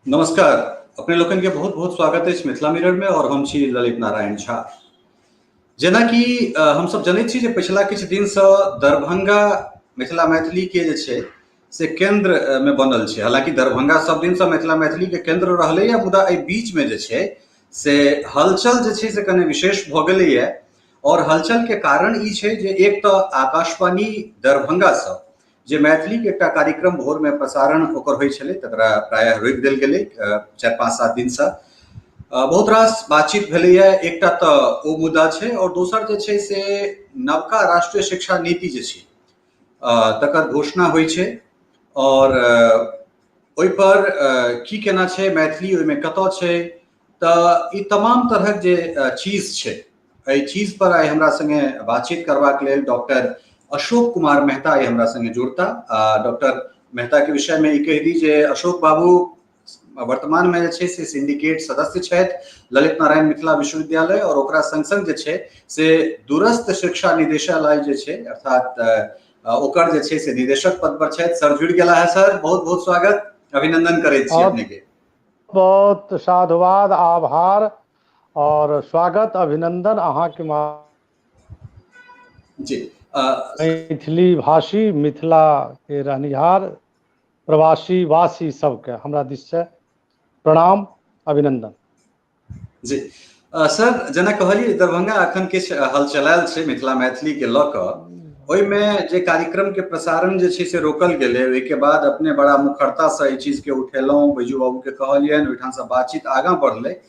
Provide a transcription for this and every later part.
नमस्कार, अपने लोकनि के बहुत बहुत स्वागत अछि मिथिला मिरर में और हम छी ललित नारायण झा। जेनाकि हमसब जनैत छी जे पछिला किछु दिनसँ दरभंगा मिथिला मैथिली के जे छै से केंद्र में बनल छै। हालांकि दरभंगा सब दिनसँ मिथिला मैथिली के केंद्र रहलैए, मुदा एहि बीच में जे छै से हलचल जे छै से कने विशेष भऽ गेलैए। और हलचल के कारण ई छै जे एक तऽ आकाशवाणी दरभंगासँ जे मैथिली के एकटा कार्यक्रम भोर में प्रसारण ओकर होइ छलै तकरा प्रायः रोकि देल गेलै 4-5-7 दिनसँ। बहुत रास बातचीत भेलैए। एकटा तऽ ओ मुद्दा छै और दोसर जे छै से नवका राष्ट्रीय शिक्षा नीति जे छै तकर घोषणा होइ छै और ओहिपर की केना छै, मैथिली ओहिमे कतऽ छै, तऽ ई तमाम तरहक जे चीज छै एहि चीज पर आइ हमरा संगे बातचीत करबाक लेल डॉक्टर अशोक कुमार मेहता आइ हमरा संगे जुड़ता। डॉक्टर मेहता के विषय में ई कहि दी जे अशोक बाबू वर्तमान में जे छै से सिंडिकेट सदस्य छथि ललित नारायण मिथिला विश्वविद्यालय और ओकरा संग संग जे छै से दूरस्थ शिक्षा निदेशालय जे छै अर्थात ओकर जे छै से निदेशक पद पर छथि। सर जुड़ि गेला है। सर बहुत बहुत स्वागत, अभिनंदन करैत छी अपने के। बहुत साधुवाद, आभार और स्वागत अभिनंदन अहाँ के जी। मैथिली भाषी मिथिला के रहनिहार प्रवासी वासी सबके हमरा दिस से प्रणाम अभिनंदन। जी सर, जेना कहलियै दरभंगा अखन किछु हलचलायल छै मिथिला मैथिली के लऽ कऽ, ओहिमे जे कार्यक्रम के प्रसारण जे छै से रोकल गेलै, ओहिके बाद अपने बड़ा मुखरता से एहि चीज के उठेलहुँ, बैजू बाबू के कहलियनि, ओहिठाम से बातचीत आगाँ बढ़लै।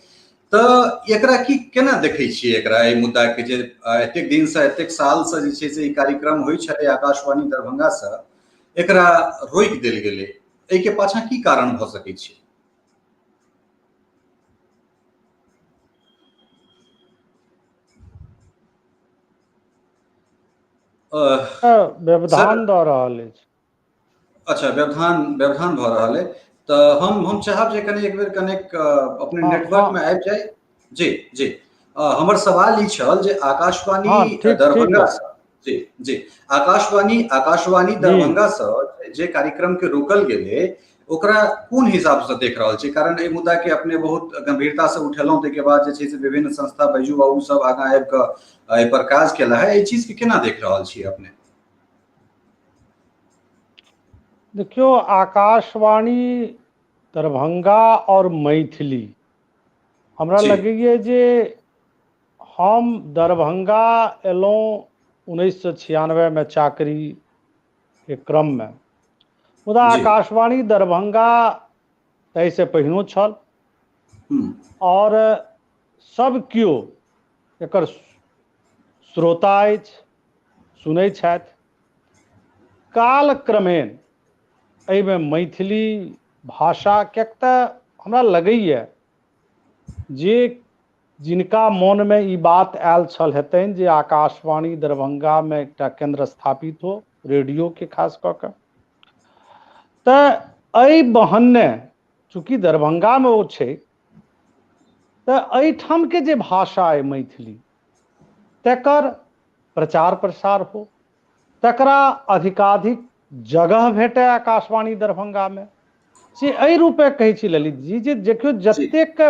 तऽ एकरा की केना देखै छियै एकरा, एहि मुद्दा के जे एतेक दिन से एतेक साल से जे छै से ई कार्यक्रम होइ छलै आकाशवाणी दरभंगा से, एकरा रोकि देल गेलै, एहिके पाछाँ की कारण भऽ सकै छै? व्यवधान दऽ रहल अछि। अच्छा, व्यवधान भऽ रहल है। तऽ हम चाहब जे कनि एक बेर कनेक अपने नेटवर्क में आबि जाय। जी जी, हमर सवाल ई छल जे आकाशवाणी दरभंगा से जी जी आकाशवाणी दरभंगा से जे कार्यक्रम के रोकल गेलै ओकरा कोन हिसाब से देख रहल छी? कारण एहि मुद्दा के अपने बहुत गंभीरता से उठेलहुँ, ताहिके बाद जे छै से विभिन्न संस्था बैजू बाबू सब आगाँ आबि कऽ एहि पर काज केला है। एहि चीज के केना देख रहल छी अपने? देखियौ, आकाशवाणी दरभंगा और मैथिली हमरा लगैए जे हम दरभंगा एलहुँ 1996 में चाकरी के क्रम में, मुदा आकाशवाणी दरभंगा ताहिसँ पहिनो छल और सब केओ एकर श्रोता अछि, सुनै छथि। कालक्रमेण एहिमे मैथिली भाषा, किएक तऽ हमरा लगैए जे जिनका मोनमे ई बात आयल छल हेतनि जे आकाशवाणी दरभंगामे एकटा केन्द्र स्थापित हो रेडियोके खास कऽ कऽ, तऽ एहि बहन्ने चूँकि दरभंगामे ओ छै तऽ एहिठामके जे भाषा अइ मैथिली तकर प्रचार प्रसार हो, तकरा अधिकाधिक जगह भेटय आकाशवाणी दरभंगामे। से एहि रूपे कहै छी ललित जी जे देखियौ जतेक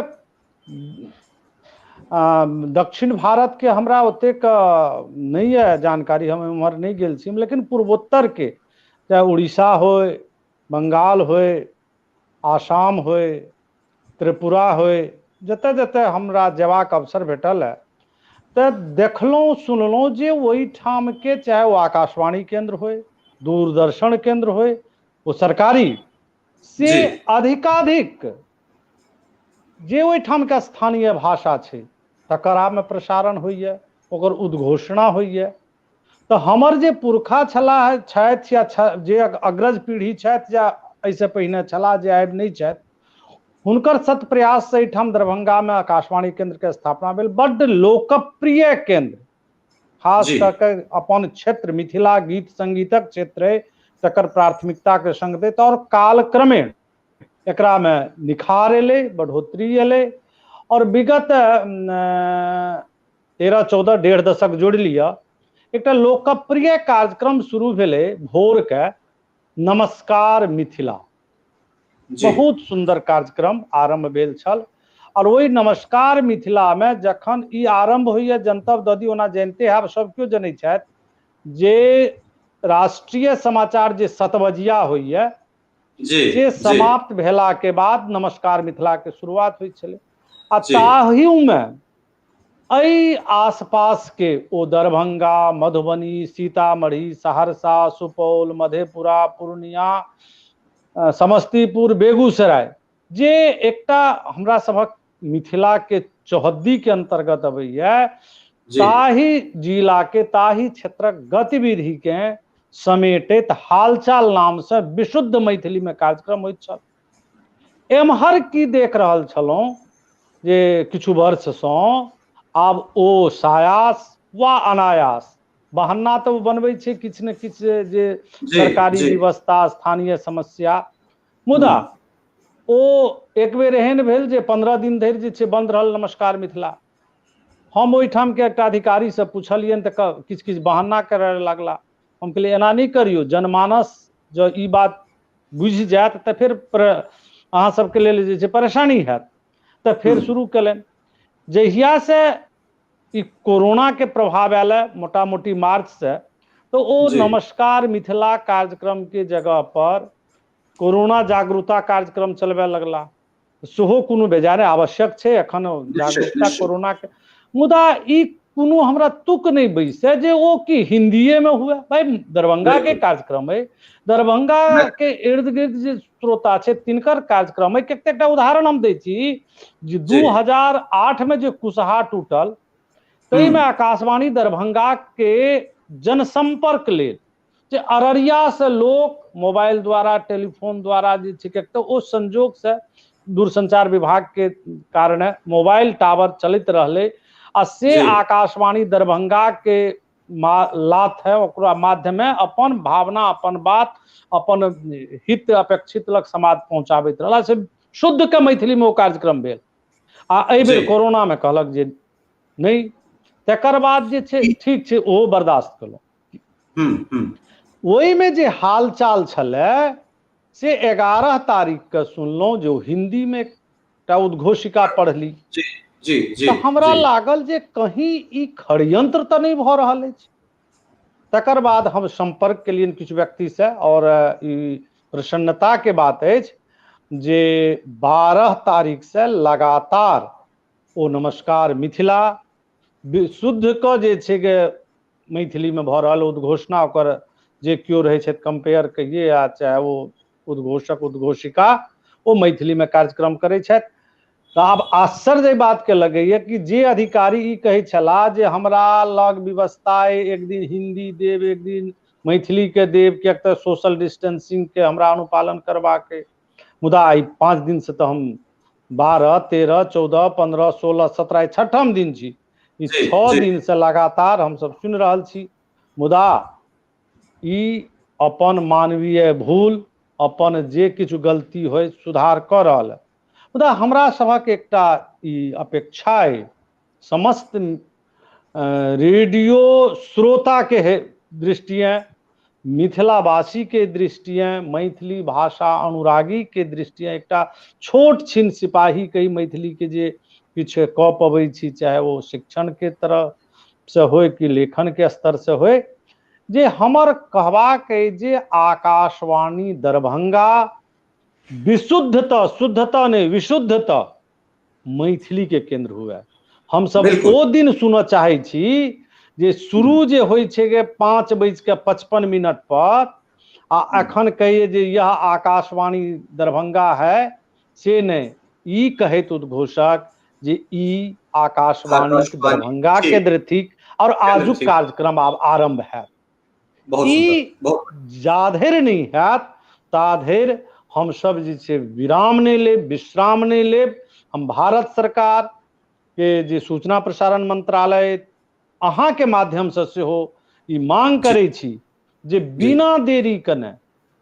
दक्षिण भारत के हमरा ओतेक नहि यऽ जानकारी, हम एम्हर नहि गेल छी, लेकिन पूर्वोत्तर के चाहे उड़ीसा होय, बंगाल होय, आसाम होय, त्रिपुरा होय, जतऽ जतऽ हमरा जेबाक अवसर भेटल है तऽ देखलहुँ सुनलहुँ जे ओहिठामके चाहे ओ आकाशवाणी केंद्र होय, दूरदर्शन केंद्र होय, ओ सरकारी से अधिकाधिक जे ओहिठामके स्थानीय भाषा छै तकरामे प्रसारण होइए, ओकर उद्घोषणा होइए। तऽ हमर जे पुरखा छलाह छथि या जे अग्रज पीढ़ी छथि या एहिसँ पहिने छलाह जे आबि नहि छथि, हुनकर सत्प्रयाससँ एहिठाम दरभंगामे आकाशवाणी केंद्रके स्थापना भेल। बड्ड लोकप्रिय केंद्र, खास कऽ के अपन क्षेत्र मिथिला गीत संगीतक क्षेत्र अइ तकर प्राथमिकताके संग दैत, और कालक्रमेण एकरामे निखार एलै, बढ़ोतरी एलै और विगत 13-14 1.5 दशक जोड़ि लिअ एकटा लोकप्रिय कार्यक्रम शुरू भेलै भोरके, नमस्कार मिथिला। बहुत सुन्दर कार्यक्रम आरम्भ भेल छल। आओर ओहि नमस्कार मिथिलामे जखन ई आरम्भ होइए, जनतब दऽ दी, ओना जनिते हैब, सब केओ जनै छथि जे राष्ट्रीय समाचार जे सतबजिया होइए से समाप्त भेला के बाद नमस्कार मिथिला के शुरुआत होइ छलै। आ ताहिमे एहि आसपास के ओ दरभंगा, मधुबनी, सीतामढ़ी, सहरसा, सुपौल, मधेपुरा, पूर्णिया, समस्तीपुर, बेगूसराय, जे एकटा हमरा सभक मिथिला के चौहद्दी के अंतर्गत अबैया, ताहि जिला के ताहि क्षेत्रक गतिविधि के समेटैत हालचाल नाम से विशुद्ध मैथिली में कार्यक्रम होइत छल। एम्हर की देख रहल छलहुँ जे किछु वर्षसँ आब ओ सायास वा अनायास बहन्ना तऽ ओ बनबै छै किछु ने किछु जे सरकारी व्यवस्था, स्थानीय समस्या, मुदा ओ एक बेर एहन भेल जे 15 दिन धरि जे छै बंद रहल नमस्कार मिथिला। हम ओहिठामके एकटा अधिकारीसँ पुछलियनि तऽ किछु किछु बहाना करय लगला। हम कहलियै एना नहि करियौ, जनमानस जँ ई बात बुझि जायत तऽ फेर अहाँ सबके लेल जे छै परेशानी हैत। तऽ फेर शुरू केलनि। जहियासँ ई कोरोनाके प्रभाव आयल है मोटा मोटी मार्च से, तऽ ओ नमस्कार मिथिला कार्यक्रमके जगह पर कोरोना जागरूकता कार्यक्रम चलबय लगला। सेहो कोनो बेजाय नहि, आवश्यक छै एखन जागरूकता कोरोना के, मुदा ई कोनो हमरा तुक नहि बैसै जे ओ की हिंदीए में हुए। भाई दरभंगा के कार्यक्रम है, दरभंगा के इर्द गिर्द जे श्रोता छै तिनकर कार्यक्रम है। कतेक एकटा उदाहरण हम दै छी जे 2008 में जे कुसहा टूटल ताहिमे आकाशवाणी दरभंगा के जनसंपर्क लेल जे अररिया से लोक मोबाइल द्वारा, टेलीफोन द्वारा जे छै, तऽ ओ संजोग से दूरसंचार विभाग के कारण मोबाइल टावर चलैत रहलै आ से आकाशवाणी दरभंगा के लाथ है ओकरा माध्यमे अपन भावना, अपन बात, अपन हित अपेक्षित लग समाज पहुंचाबैत रहला। से शुद्ध के मैथिली में ओ कार्यक्रम भेल। आ एहि बेर कोरोना में कहलक जे नहि, तकर बाद जे छै ठीक छै ओहो बर्दाश्त केलहुँ। ओहिमे जे हालचाल छलै से 11 तारीख के सुनलहुँ जे ओ हिंदी में एकटा उद्घोषिका पढ़ली। जी जी जी तऽ हमरा लागल जे कहीं ई षड्यंत्र तऽ नहि भऽ रहल अछि। तकर बाद हम सम्पर्क केलियनि किछु व्यक्तिसँ और ई प्रसन्नताके बात अछि जे 12 तारीखसँ लगातार ओ नमस्कार मिथिला शुद्ध के जे छै के मैथिलीमे भऽ रहल उद्घोषणा, ओकर जे केओ रहै छथि कम्पेयर कहिए या चाहे ओ उद्घोषक उद्घोषिका, ओ मैथिलीमे कार्यक्रम करै छथि। तऽ आब आश्चर्य एहि बातके लगैए कि जे अधिकारी ई कहै छलाह जे हमरा लग व्यवस्था अइ, एक दिन हिंदी देब, एक दिन मैथिलीके देब, किएक तऽ सोशल डिस्टेंसिंगके हमरा अनुपालन करबाक अइ, मुदा आइ 5 दिनसँ तऽ हम 12, 13, 14, 15, 16, 17 छठम दिन छी, ई 6 दिनसँ लगातार हमसब सुनि रहल छी। मुदा ई अपन मानवीय भूल, अपन जे किछु गलती होइ सुधार कऽ रहल है। मुदा हमरा सभक एकटा ई अपेक्षा अइ समस्त रेडियो श्रोताके दृष्टिए, मिथिलावासीके दृष्टिए, मैथिली भाषा अनुरागीके दृष्टिए एकटा छोट छिन सिपाही कही मैथिलीके जे किछु कऽ पबै छी, चाहे ओ शिक्षणके तरफसँ होय कि लेखनके स्तरसँ होय, जे हमर कहबाक अइ जे आकाशवाणी दरभंगा विशुद्धतः, शुद्धतः नहि, विशुद्धतः मैथिलीके केन्द्र हुए। हमसब ओ दिन सुनऽ चाहै छी जे शुरू जे होइ छै के 5:55 पर, आ एखन कहिए जे यह आकाशवाणी दरभंगा है, से नहि, ई कहैत उद्घोषक जे ई आकाशवाणी दरभंगा केंद्र थिक और आजुक कार्यक्रम आब आरंभ है। ई जाधरि नहि हैत ताधरि हमसब जे छै विराम नहि लेब, विश्राम नहि लेब। हम भारत सरकार के जे सूचना प्रसारण मंत्रालय अहाँके माध्यमसँ सेहो ई मांग करै छी जे बिना देरी कने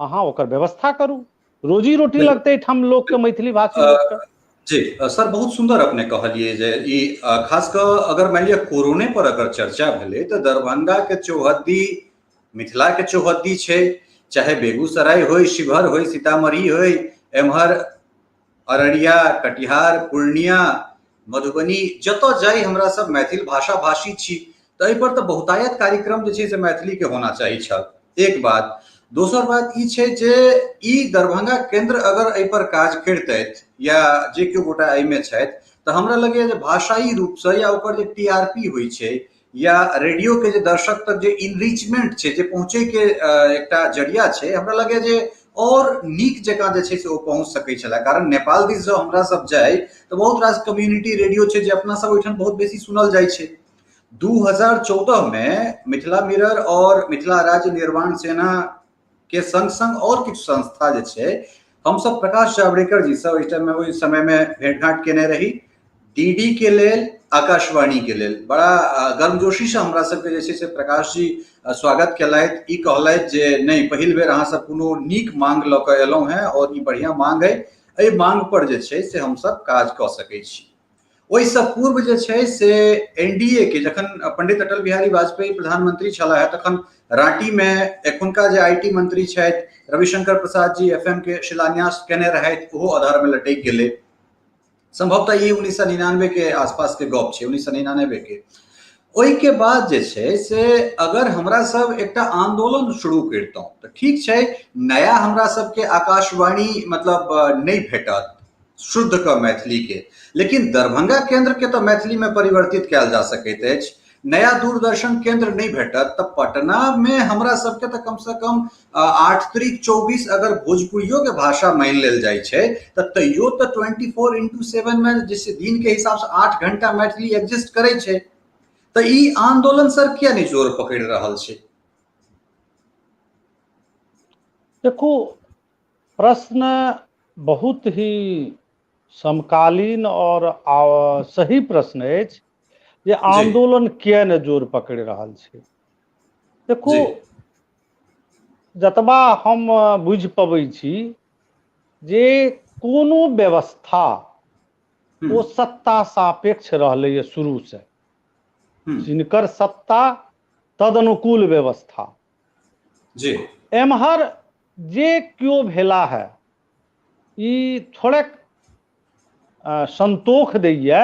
अहाँ ओकर व्यवस्था करू, रोजी रोटी लगतै एहिठाम लोकके, मैथिली भाषी लोकके। जी सर, बहुत सुंदर अपने कहलिए जे ई खास कऽ अगर मान लिअ कोरोने पर अगर चर्चा भेलै तऽ दरभंगा के चौहद्दी मिथिला के चौहद्दी छै, चाहे बेगूसराय होय, शिवहर होय, सीतामढ़ी होय, एम्हर अररिया, कटिहार, पूर्णिया, मधुबनी, जतऽ जाइ हमरा सब मैथिल भाषा भाषी छी, तऽ एहि पर तऽ बहुतायत कार्यक्रम जे छै से मैथिली के होना चाही छल। एक बात। दोसर बात ई छै जे ई दरभंगा केंद्र अगर एहि पर काज करितथि या जे केओ गोटा एहिमे छथि, तऽ हमरा लगैए जे भाषाई रूपसँ या ओकर जे टीआरपी होइ छै या रेडियो के जे दर्शक तक जे इनरीचमेंट छै, जे पहुँचै के एकटा जरिया छै, हमरा लगैए जे और नीक जकाँ जे छै से ओ पहुँच सकै छलै। कारण नेपाल दिस जँ हमरा सब जाइ तऽ बहुत रास कम्युनिटी रेडियो छै जे अपना सब ओहिठाम बहुत बेसी सुनल जाइ छै। 2014 में मिथिला मिरर और मिथिला राज्य निर्माण सेना के संग संग और किछु संस्था जे छै, हमसब प्रकाश जावड़ेकर जी से ओहि टाइम में ओहि समय में भेंट घाट केने रही। डीडी के लेल, आकाशवाणी के लेल बड़ा गर्मजोशी से हमरा सबके जे छै से प्रकाश जी स्वागत केलथि। ई कहलथि जे नहि, पहिल बेर अहाँ सब कोनो नीक मांग लऽ कऽ एलहुँ हेँ और ई बढ़िया मांग है, एहि मांग पर जे छै से हमसब काज कऽ सकै छी। ओहिसँ पूर्व जे छै से एनडीए के जखन पंडित अटल बिहारी वाजपेयी प्रधानमंत्री छलाह है, तखन रांटी में एखुनका जे IT मंत्री छथि रविशंकर प्रसाद जी एफएम के शिलान्यास केने रहथि, ओहो आधार में लटकि गेलै। संभवतः ई 1999 के आसपास के गप छै, 1999 के। ओहिके बाद जे छै से अगर हमरा सब एकटा आंदोलन शुरू करितहुँ तऽ ठीक छै, नया हमरा सबके आकाशवाणी मतलब नहि भेटत शुद्ध के मैथिली के, लेकिन दरभंगा केंद्र के तऽ मैथिली में परिवर्तित कयल जा सकैत अछि। नया दूरदर्शन केंद्र नहि भेटत तऽ पटना में हमरा सबके तऽ कम से कम 8 त्रिक 24 अगर भोजपुरियो के भाषा मानि लेल जाइ छै तऽ तैयो तऽ 24x7 में जैसे दिन के हिसाब से 8 घंटा मैथिली एग्जिस्ट करै छै। तऽ ई आंदोलन सर किया नहि जोर पकड़ि रहल छै? देखू, प्रश्न बहुत ही समकालीन और सही प्रश्न अछि जे आंदोलन किया नहि जोर पकड़ि रहल छै। देखू, जतबा हम बुझि पबै छी जे कोनो व्यवस्था ओ सत्ता सापेक्ष रहलैए शुरू से, जिनकर सत्ता तदनुकूल व्यवस्था। एम्हर जे केओ भेला है, ई थोड़ेक संतोष दैया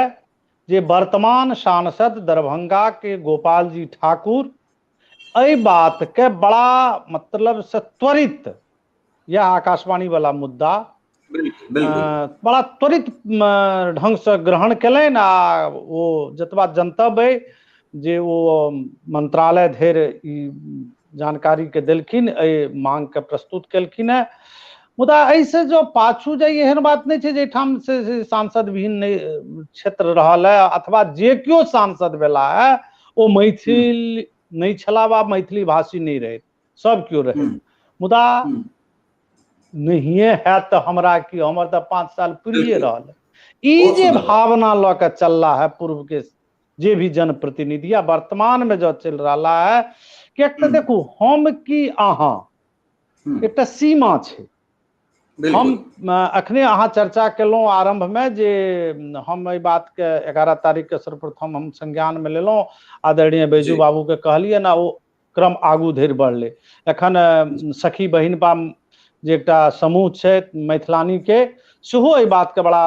जे वर्तमान सांसद दरभंगा के गोपाल जी ठाकुर एहि बात के बड़ा मतलब से त्वरित, यह आकाशवाणी वाला मुद्दा बड़ा त्वरित ढंग से ग्रहण केलनि आ ओ जतबा जनतब अइ जे ओ मंत्रालय धरि ई जानकारी के देलखिन, एहि मांग के प्रस्तुत केलखिन है। मुदा एहिसँ जो पाछू जाइ एहन बात नहि छै जे एहिठाम से सांसद विहीन नहि क्षेत्र रहल है अथवा जे केओ सांसद भेला है ओ मैथिल नहि छला वा मैथिली भाषी नहि रहे, सब केओ रहे। मुदा नहिए हैत तऽ हमरा की, हमर तऽ 5 साल पुरिए रहल है। ई जे भावना लऽ के चलला है पूर्व के जे भी जनप्रतिनिधि आ वर्तमान में जो चलि रहा है, किएक तऽ देखू हम की अहाँ एकटा सीमा छै। हम अखने अहाँ चर्चा केलहुँ आरंभ में जे हम एहि बात के 11 तारीख के सर्वप्रथम हम संज्ञान में लेलहुँ, आदरणीय बैजू बाबू के कहलियै ना, ओ क्रम आगू धरि बढ़लै। एखन सखी बहिनपा जे एकटा समूह छै मैथिलानी के, सेहो एहि बात के बड़ा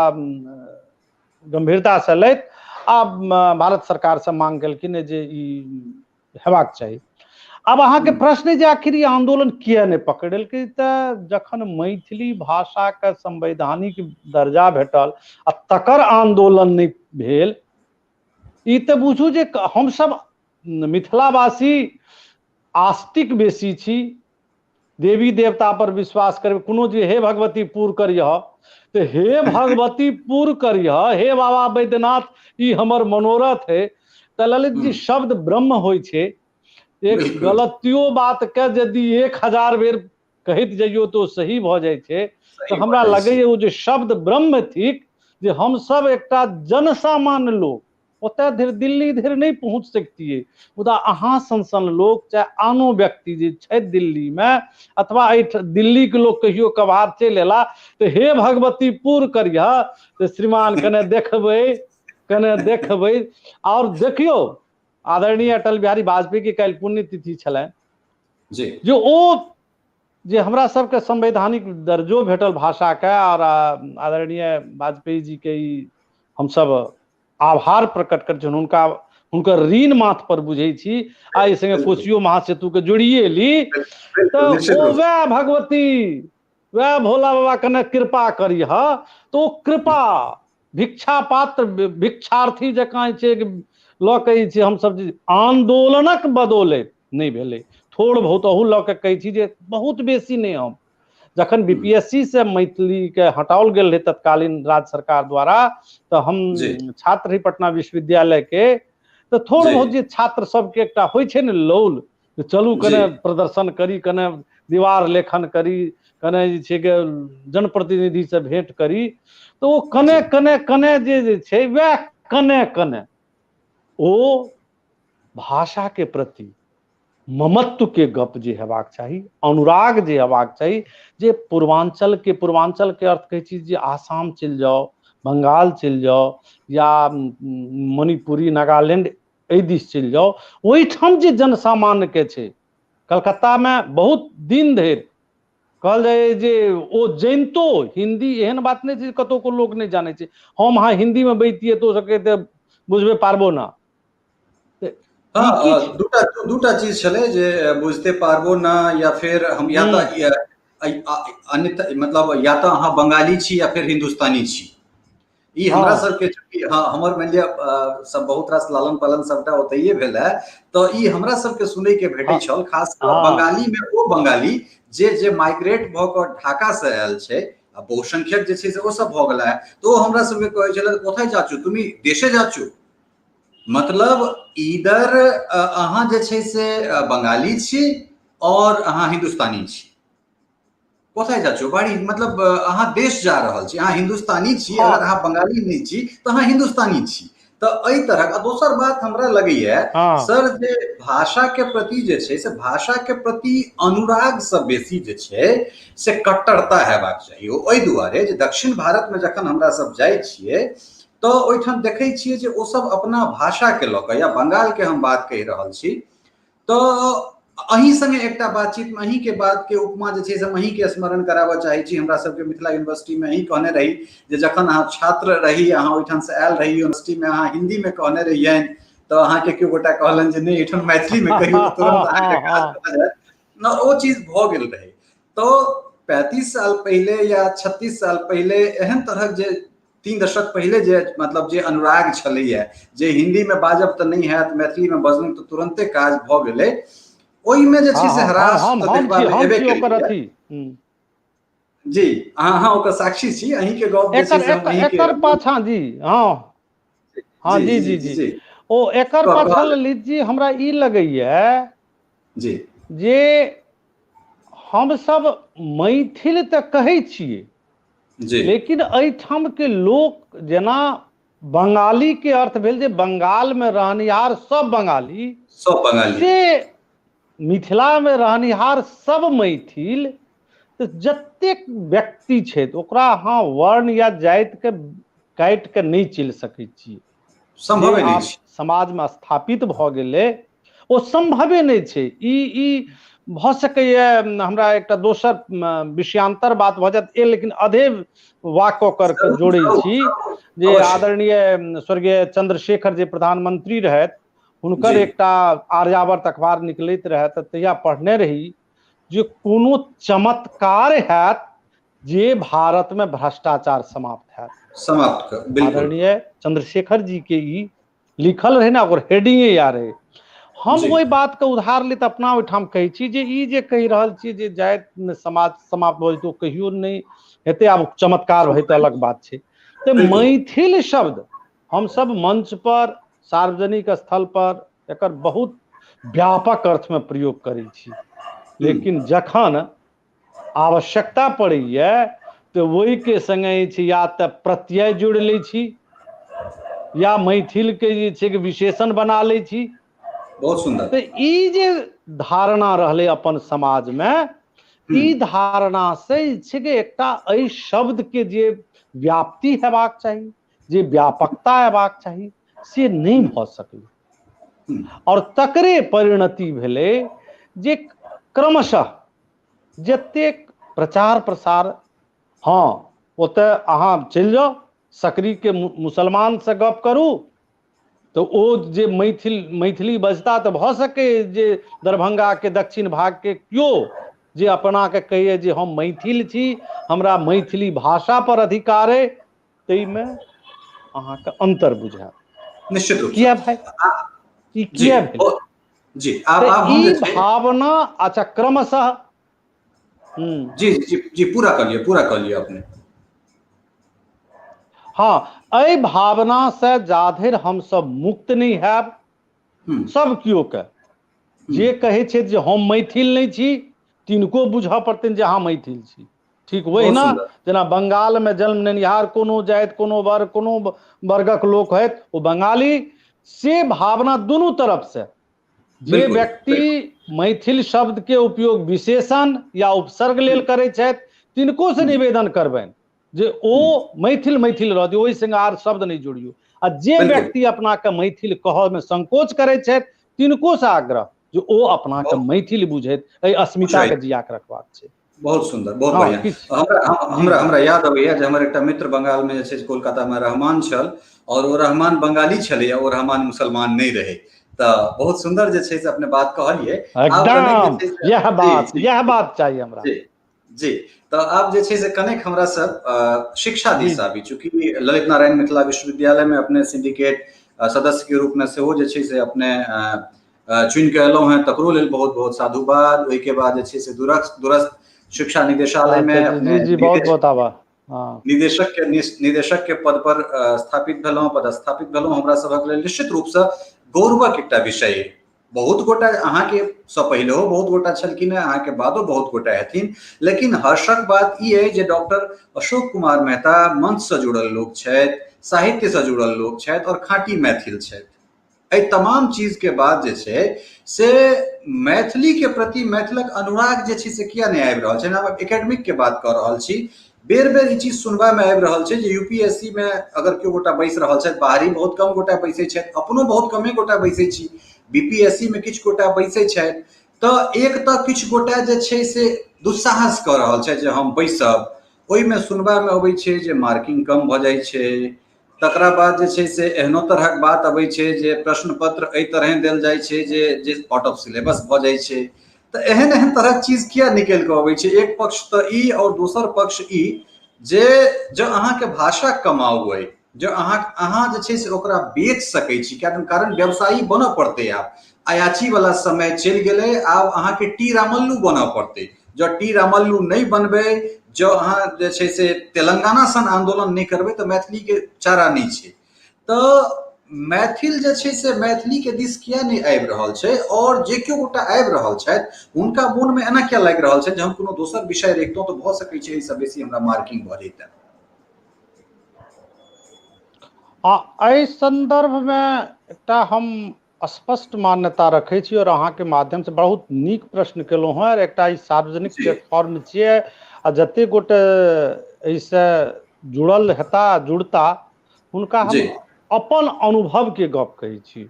गंभीरता से लैत आ भारत सरकार से मांग केलखिन जे ई हेबाक चाही। आब अहाँके प्रश्न जे आखिर ई आंदोलन किया नहि पकड़ेलकै, तऽ जखन मैथिली भाषाके संवैधानिक दर्जा भेटल आ तकर आंदोलन नहि भेल, ई तऽ बुझू जे हमसब मिथिलावासी आस्तिक बेसी छी, देवी देवता पर विश्वास करबै, कोनो जे हे भगवती पूर करिह तऽ हे भगवती पूर करिह, हे बाबा बैद्यनाथ ई हमर मनोरथ है, तऽ ललित जी शब्द ब्रह्म होइ छै। एक गलतियो बात के यदि 1000 बेर कहैत जइयो तऽ ओ सही भऽ जाइ छै। तऽ हमरा लगैए ओ जे शब्द ब्रह्म थिक, जे हमसब एकटा जनसामान्य लोक ओतय धरि दिल्ली धरि नहि पहुँच सकतियै, मुदा अहाँ सन सन लोक चाहे आनो व्यक्ति जे छथि दिल्लीमे अथवा एहि दिल्लीके लोक कहियो कभार चलि अयला तऽ हे भगवती पूर करिह तऽ श्रीमान कने देखबै, कने देखबै। आओर देखियौ आदरणीय अटल बिहारी वाजपेयी के काल्हि पुण्यतिथि छलनि जे ओ जे हमरा सबके संवैधानिक दर्जो भेटल भाषाके, और आदरणीय वाजपेयी जी के ई हमसब आभार प्रकट करै छी, हुनका हुनकर ऋण माथ पर बुझै छी। आ एहि संगे कोशियो महासेतु के जोड़िए ली तऽ ओ वएह भगवती वएह भोला बाबा कने कृपा करी ह, तो ओ कृपा भिक्षा पात्र भिक्षार्थी जकाँ छै लऽ के छै हमसब आन्दोलनक बदौलत नहि भेलै। थोड़ बहुत अहू लऽ के कहै छी जे बहुत बेसी नहि, हम जखन बीपीएससी से मैथिली के हटाओल गेल रहै तत्कालीन राज्य सरकार द्वारा, तऽ हम छात्र रही पटना विश्वविद्यालय के, तऽ थोड़ बहुत जे छात्र सबके एकटा होइ छै ने लौल, चलू कने प्रदर्शन करी, कने दीवार लेखन करी, कने जे छै के जनप्रतिनिधि से भेंट करी, तऽ ओ कने कने कने जे छै वएह कने कने ओ भाषा के प्रति ममत्व के गप जे हेबाक चाही, अनुराग जे हेबाक चाही, जे पूर्वांचल के, पूर्वांचल के अर्थ कहै छी जे आसाम चलि जाउ, बंगाल चलि जाउ, या मणिपुरी नागालैंड एहि दिस चलि जाउ, ओहिठाम जे जनसामान्य के छै, कलकत्ता में बहुत दिन धरि कहल जाय जे ओ जनितो हिंदी, एहन बात नहि छै कतहु को लोक नहि जानै छै, हम अहाँ हिंदी में बैठतियै तऽ ओ सब कहते बुझबे पारबो ना। हाँ, दूटा चीज छलै जे बुझते पारबो ना, या फिर हम या तऽ अन्य मतलब या तऽ अहाँ बंगाली छी या फिर हिंदुस्तानी छी। ई हमरा सबके चूँकि हाँ हमर मानि लिअ सब बहुत रास लालन पालन सबटा ओतहिए भेल है, तऽ ई हमरा सबके सुनै के भेटै छल, खास कऽ बंगाली में ओ बंगाली जे जे माइग्रेट भऽ कऽ ढाका से आयल छै, आ बहुसंख्यक जे छै से ओ सब भऽ गेला है, तऽ ओ हमरा सबके कहै छलै कोथाय जाचू तुमी देशे जाचू, मतलब इधर अहाँ जे छै से बंगाली छी और अहाँ हिंदुस्तानी छी, कोथाय जाचू बाड़ी, मतलब अहाँ देश जा रहल छी, अहाँ हिंदुस्तानी छी, अगर अहाँ बंगाली नहि छी तऽ अहाँ हिंदुस्तानी छी। तऽ एहि तरहक। आ दोसर बात हमरा लगैया सर जे भाषा के प्रति जे छै से भाषा के प्रति अनुराग से बेसी जे छै से कट्टरता हेबाक चाही। ओ एहि दुआरे जे दक्षिण भारत में जखन हमरा सब जाइ छियै तऽ ओहिठाम देखै छियै जे ओ सब अपना भाषा के लऽ कऽ, या बंगाल के हम बात कहि रहल छी, तऽ अहीं संगे एकटा बातचीत में अहीं के बात के उपमा जे छै से हम अहीं के स्मरण कराबऽ चाहै छी। हमरा सबके मिथिला यूनिवर्सिटी में अहीं कहने रही जे जखन अहाँ छात्र रही, अहाँ ओहिठाम से आयल रही यूनिवर्सिटी में, अहाँ हिंदी में कहने रहियनि तऽ अहाँके केओ गोटा कहलनि जे नहि एहिठाम मैथिली में कहियौ तऽ तुरंत अहाँके काज भऽ जायत, ओ चीज भऽ गेल रहै। तऽ 35 साल पहिले या 36 साल पहिले एहन तरहक जे 3 दशक पहिले जे मतलब जे अनुराग छलैया जे हिंदी में बाजब तऽ नहि हैत, मैथिली में बजलहुँ तऽ तुरंते काज भऽ गेलै, ओहिमे जे छै से हरास तऽ देखबा मे एबे केलैया। जी अहाँ ओकर साक्षी छी, अहीं के गप जे छै से हम अहीं के एकर पाछाँ जी हाँ हाँ जी जी जी जी ओ एकर पाछाँ ललित जी हमरा ई लगैया जी जे हमसब मैथिल तऽ कहै छियै जी, लेकिन एहिठाम के लोक जेना बंगाली के अर्थ भेल जे बंगाल में रहनिहार सब बंगाली, सब बंगाली, से मिथिला में रहनिहार सब मैथिल, तऽ जतेक व्यक्ति छथि ओकरा अहाँ वर्ण या जाति के काटि के नहि चलि सकै छी, संभवे नहि छै। समाज में स्थापित भऽ गेलै ओ संभवे नहि छै। ई भऽ सकैए हमरा एकटा दोसर विषयांतर बात भऽ जायत, लेकिन अधे वाक्य ओकर जोड़ै छी जे आदरणीय स्वर्गीय चंद्रशेखर जे प्रधानमंत्री रहथि, हुनकर एकटा आर्यावर्त अखबार निकलैत रहै, तऽ तहिया पढ़ने रही जे कोनो चमत्कार हैत जे भारत में भ्रष्टाचार समाप्त हैत। समाप्त, बिल्कुल। आदरणीय चंद्रशेखर जी के ई लिखल रहे ना, ओकर हेडिंगे या रहे। हम ओहि बात के उधार लेत अपना ओहिठाम कहै छी जे ई जे कहि रहल छी जे जाति समाज समाप्त भऽ जेतै, ओ कहियो नहि हेतै, आब चमत्कार होय तऽ अलग बात छै। तऽ मैथिल शब्द हमसब मंच पर, सार्वजनिक स्थल पर एकर बहुत व्यापक अर्थ में प्रयोग करै छी, लेकिन जखन आवश्यकता पड़ैया तऽ ओहिके संगे जे छै या तऽ प्रत्यय जोड़ि लै छी या मैथिल के जे छै विशेषण बना लै छी। बहुत सुंदर। तऽ ई जे धारणा रहलै अपन समाज में, ई धारणा से जे छै कि एकटा एहि शब्द के जे व्याप्ति हेबाक चाही, जे व्यापकता हेबाक चाही, से नहि भऽ सकलै। और तकरे परिणति भेलै जे क्रमशः जतेक प्रचार प्रसार। हँ, ओतऽ अहाँ चलि जाउ, सकरीके मुसलमानसँ गप करू तऽ ओ जे मैथिली बजता तऽ भऽ सकै जे दरभंगाके दक्षिण भागके केओ जे अपनाके कहैए जे हम मैथिल छी, हमरा मैथिली भाषा पर अधिकार अइ, ताहिमे अहाँके अंतर बुझायत। निश्चित रूप। किया भाई, ई किया भेल? जी, आब ई भावना। अच्छा, क्रमशः जी जी जी, पूरा कर लिअ, पूरा कर लिअ अपने। हँ, एहि भावना से जाधरि हमसब मुक्त नहि हैब, सब केओ के जे कहै छथि जे हम मैथिल नहि छी, तिनको बुझऽ पड़तनि जे अहाँ मैथिल छी। ठीक वहिना जेना बंगाल में जन्म लेनिहार कोनो जाति, कोनो वर्ग, कोनो वर्गक लोक होयत, ओ बंगाली, से भावना दुनू तरफ से जे व्यक्ति मैथिल शब्द के उपयोग विशेषण या उपसर्ग लेल करै छथि, तिनको से निवेदन करबनि जे ओ मैथिल मैथिल रह दियौ, ओहि संगे आर शब्द नहि जोड़ियौ। आ जे व्यक्ति अपना के मैथिल कहऽ में संकोच करै छथि, तिनको से आग्रह जे ओ अपना के मैथिल बुझैत, एहि अस्मिता के जिया के रखबाक छै। बहुत सुंदर, बहुत बढ़िया। हमरा हमरा हमरा याद अबैया जे हमर एकटा मित्र बंगाल में जे छै कोलकाता में रहमान छल, और ओ रहमान बंगाली छलैया, ओ रहमान मुसलमान नहि रहे। तऽ बहुत सुंदर जे छै से अपने बात कहलियै। एकदम यह बात, यह बात चाहिए हमरा। जी जी, तऽ आब जे छै से कनेक हमरा सब शिक्षा दिस आबी। चूँकि ललित नारायण मिथिला विश्वविद्यालय में अपने सिंडिकेट सदस्य के रूप में सेहो जे छै से अपने चुनि कऽ एलहुँ हेँ, तकरो लेल बहुत बहुत साधुवाद। ओहिके बाद जे छै से दूरस्थ शिक्षा निदेशालय में अपने जी, बहुत बहुत आभार। निदेशक के पद पर स्थापित भेलहुँ, पदस्थापित भेलहुँ। हमरा सभक लेल निश्चित रूपसँ गौरवक एकटा विषय। बहुत गोटा अहाँके सँ पहिलेहो बहुत गोटा छलखिन हेँ, अहाँके बादो बहुत गोटा हेथिन, लेकिन हर्षक बात ई अइ जे डॉक्टर अशोक कुमार मेहता मंचसँ जुड़ल लोक छथि, साहित्यसँ जुड़ल लोक छथि और खाँटी मैथिल छथि। एहि तमाम चीज के बाद जे छै से मैथिली के प्रति मैथिलक अनुराग जे छै से किया नहि आबि रहल छै? हम एकेडमिक के बात कऽ रहल छी। बेर बेर ई चीज सुनबा मे आबि रहल छै जे यूपीएससी मे अगर केओ गोटा बैस रहल छथि, बाहरी बहुत कम गोटा बैसै छथि, अपनो बहुत कमे गोटा बैसै छी, बीपीएससी मे किछु गोटा बैसै छथि, तऽ एक तऽ किछु गोटा जे छै से दुस्साहस कऽ रहल छथि जे हम बैसब। ओहिमे सुनबा मे अबै छै जे मार्किंग कम भऽ जाइ छै। तकरा बाद जे छै से एहनो तरहक बात अबै छै जे प्रश्न पत्र एहि तरहें देल जाइ छै जे जे आउट ऑफ सिलेबस भऽ जाइ छै। तऽ एहन एहन तरहक चीज किया निकलि कऽ अबै छै? एक पक्ष तऽ ई आओर दोसर पक्ष ई जे जँ अहाँके भाषा कमाउ अइ, जँ अहाँ जे छै से ओकरा बेच सकै छी, कारण व्यवसायी बनऽ पड़तै। आब अयाची वाला समय चलि गेलै, आब अहाँके टी रामल्लू बनऽ पड़तै। जँ टी रामल्लू नहि बनबै, जँ अहाँ जे छै से तेलंगाना सन आन्दोलन नहि करबै, तऽ मैथिलीके चारा नहि छै। तऽ मैथिल जे छै से मैथिलीके दिस किया नहि आबि रहल छै? आओर जे केओ गोटा आबि रहल छथि, हुनका मोनमे एना किया लागि रहल छै जे हम कोनो दोसर विषय रखितहुँ तऽ भऽ सकै छै एहिसँ बेसी हमरा मार्किंग भऽ जैतै? आ एहि सन्दर्भमे एकटा हम स्पष्ट मान्यता रखै छी और अहाँके माध्यमसँ बहुत नीक प्रश्न केलहुँ हेँ। और एकटा ई सार्वजनिक प्लेटफॉर्म छियै आ जते गोटे एहिसँ जुड़ल हेता, जुड़ता, हुनका हम अपन अनुभवके गप कहै छी।